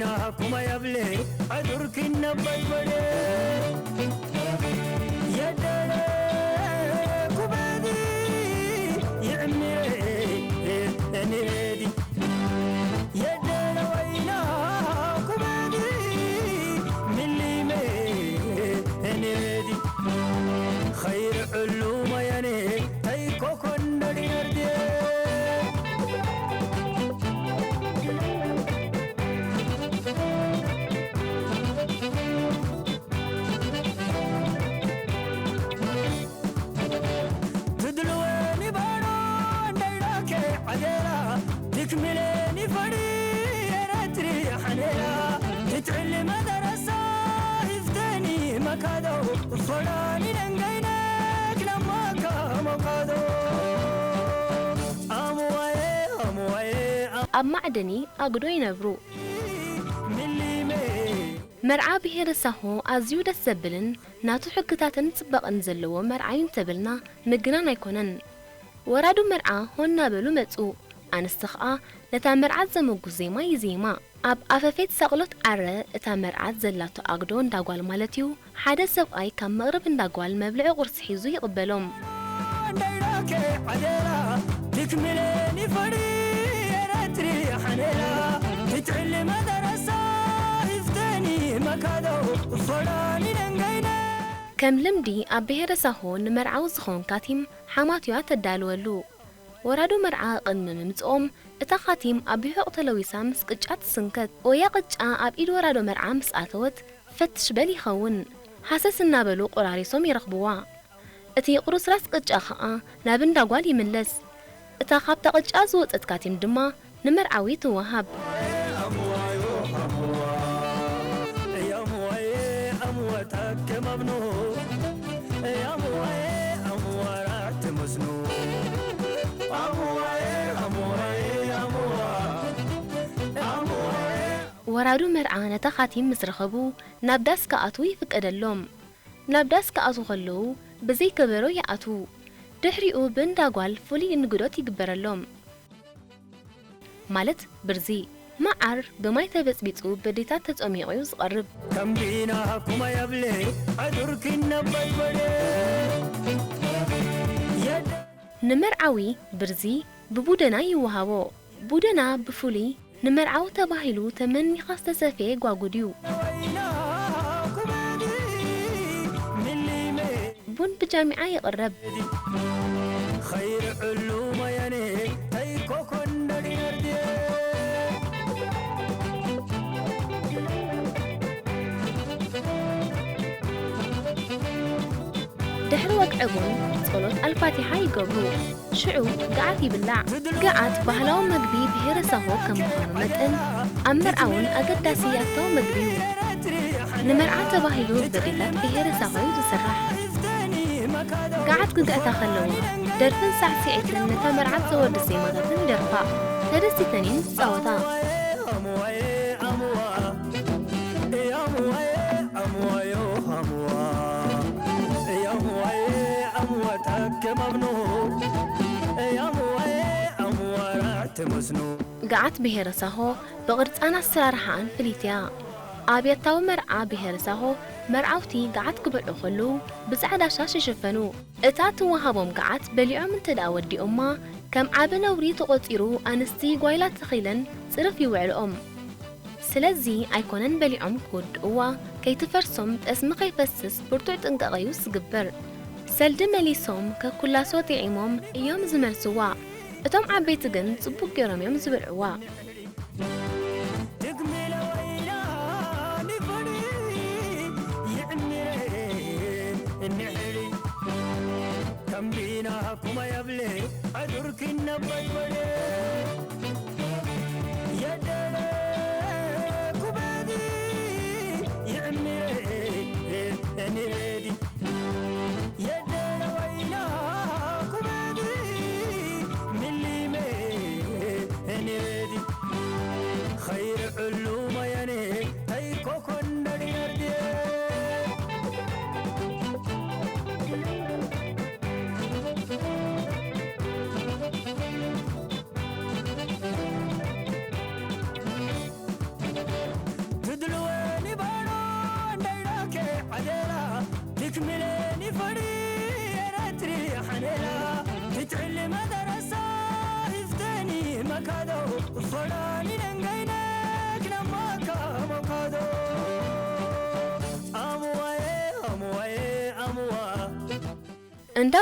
ናኩማ ያብለ ኣዱርኪ ነበድበደ የደለ ኩበዲ ይዕምረ እኔዲ የደለ ወይና ኩበዲ ምሊመ እኔዲ ኸይር ዕሉ መያኔ ተይኮኮን ደዲነርዴ ትድልወኒ ባዶ እንደይላከ ዓደላ ትክምለኒ ፈሪ ኤረትሪ ሓኔላ ትትዕሊ መደረሳ ይፍተኒ መካዶ ፈላኒ ነንገይነክ ነማካ መካዶ ኣሙዋዬ ኣሙዋዬ ኣብ ማዕደኒ ኣግዶ ይነብሩ። መርዓ ብሄረ ሳሆ ኣዝዩ ደስ ዘብልን ናቱ ሕግታትን ጽባቐን ዘለዎ መርዓ እዩ እንተበልና ምግናን ኣይኮነን። ወራዱ መርዓ ሆ እናበሉ መጹ። ኣንስቲ ኸኣ ነታ መርዓት ዘመጉስ ዜማ ይዜማ። ኣብ ኣፈፌት ሳቕሎት ዓረ እታ መርዓት ዘላቶ ኣግዶ እንዳ ጓል ማለት እዩ። ሓደ ሰብኣይ ካብ መቕርብ እንዳ ጓል መብልዒ ቁርሲ ሒዙ ይቕበሎም። ከም ልምዲ ኣብ ብሄረ ሳሆ ንመርዓዊ ዝኸውን ካቲም ሓማቱያ ተዳልወሉ። ወራዶ መርዓ ቅድሚ ምምጽኦም እታ ካቲም ኣብ ቢሑቕ ተለዊሳ ምስ ቅጫ ትስንከት። ኦያ ቅጫ ኣብ ኢድ ወራዶ መርዓ ምስ ኣተወት ፈትሽ በል ይኸውን። ሃሰስ እናበሉ ቆራሪሶም ይረኽብዋ። እቲ ቁርስራስ ቅጫ ኸኣ ናብ እንዳ ጓል ይምለስ። እታ ካብታ ቅጫ ዝወጸት ካቲም ድማ ንመርዓዊ ትወሃብ። ወራዱ መርዓ ነታ ኻቲም ምስ ረኸቡ ናብ ዳስ ክኣትዉ ይፍቀደሎም። ናብ ዳስ ክኣትዉ ከለዉ ብዘይ ከበሮ ይኣትዉ። ድሕሪኡ ብእንዳ ጓል ፍሉይ እንግዶት ይግበረሎም። ማለት ብርዚ፣ መዓር ብማይ ተበጽቢጹ በዴታት ተጸሚቑ እዩ ዝቐርብ። ከምቢና ኩማ ያብለ ኣዱርኪ ነበድበደ የደ ንመርዓዊ ብርዚ ብቡደና ይወሃቦ። ቡደና ብፍሉይ ንመርዓዊ ተባሂሉ ተመኒኻ ዝተሰፍየ ጓጉድ እዩ። ቡን ብጃሚዓ ይቕረብ። ድሕሪ ወግዒ ቡን ጸሎት ኣልፋቲሓ ይገብሩ። ሽዑ ገዓት ይብላዕ። ገዓት ባህላዊ መግቢ ብሄረ ሳሆ ከም ምዃኑ መጠን፣ ኣብ መርዓ እውን ኣገዳሲ ኣታዊ መግቢ እዩ። ንመርዓ ተባሂሉ በዴታት ብሄረ ሳሆ እዩ ዝስራሕ። ገዓት ክግዕታ ከለዋ፣ ደርፍን ሳዕስዒትን ነታ መርዓት ዘወድስ ዜማታትን ይደርፋ። ተደሲተን እየን ዝጻወታ። ገዓት ብሄረ ሳሆ ብቕርጻን ኣሰራርሓኣን ፍልይቲ እያ። ኣብያታዊ መርዓ ብሄረ ሳሆ መርዓውቲ ገዓት ክበልዑ ከለዉ ብጻዕዳ ሻሽ ይሽፈኑ። እታ ትወሃቦም ገዓት በሊዖም እንተ ደኣ ወዲኦማ ከም ዓቢ ነውሪ ተቖጺሩ ኣንስቲ ጓይላ ተኺለን ጽርፍ ይውዕልኦም። ስለዚ ኣይኮነን በሊዖም ክውድእዋ፣ ከይትፈርሶም ጠስሚ ከይፈስስ ብርቱዕ ጥንቃቐ እዩ ዝግበር። ሰልዲ መሊሶም ከኩላሶ ጥዒሞም እዮም ዝመልስዋ። እቶም ዓበይቲ ግን ጽቡቕ ገይሮም እዮም ዝብልዕዋ። ትትዕሊ መደረሳ ሂፍተኒ መካዶ ፈራኒ ነንገይነ ክነማካ መካዶ ኣምዋየ ኣምዋየ ኣምዋ እንዳ